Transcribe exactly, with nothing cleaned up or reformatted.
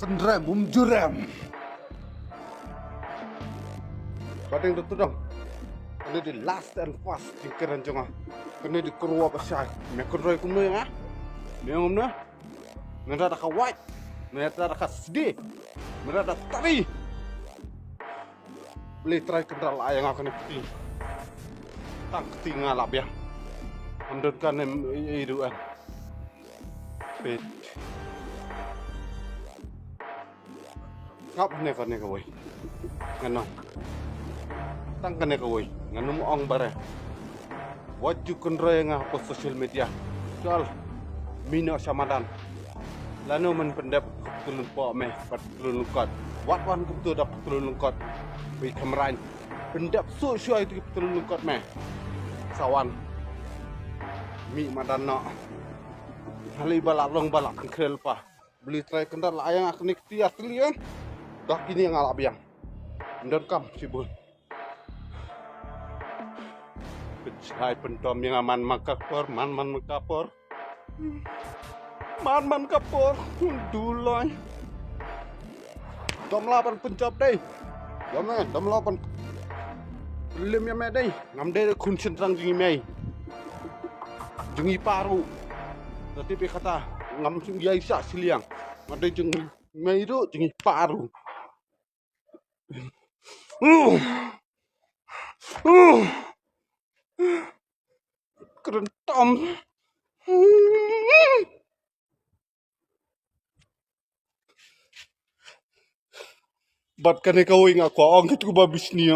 Synrem, um jurem. Ba dang da tudong. Kane dei last and first jingkren jong nga. Kane dei kyrwoh ba shai. Me kynroi kumno ïa nga? Me ong kumno? Ngan da ka wait. Ngan da ka sdi. Ngan da tari. Blei Trai Kynrad la ai ïa nga kane kti. Tang kti nga la biang. Ym don kane ei ei ruh. Peit. Ngap ne kane kawei. Ngan ong. Tang kane kawei. Ngan ym ong bare. Wat ju kynroi ïa nga ha social media. Chal. Mih noh sha madan. Lano men pyndep ka pytlun poh me bad pytlun lyngkot. Wat wan kumto da pytlun lyngkot. Wei Khamraiñ. Pyndep suk shuwa ïa ki pytlun lyngkot me. Sa wan. Mih madan noh. Hali ba la long ba la pynkhreh lypa. Blei Trai Kynrad la ai ïa nga kane kti ar tylli. Da kine nga la biang. Ym don kam shibun. Pynshai pyndom ïa nga man man ka por, man man ka por. Man man ka por, duloi. Dom lah ban pynjop dei. Dom eh, dom lah ban lim ïa me dei. Ngam dei khun shynrang jong i mei. Jong i pa ruh. Da tip ïa kata, ngam shym ïai shah shiliang. Nga dei jong i mei ruh, jong i pa ruh. Kren tom. Bad kane kawei nga kwah ong kito ba bishni.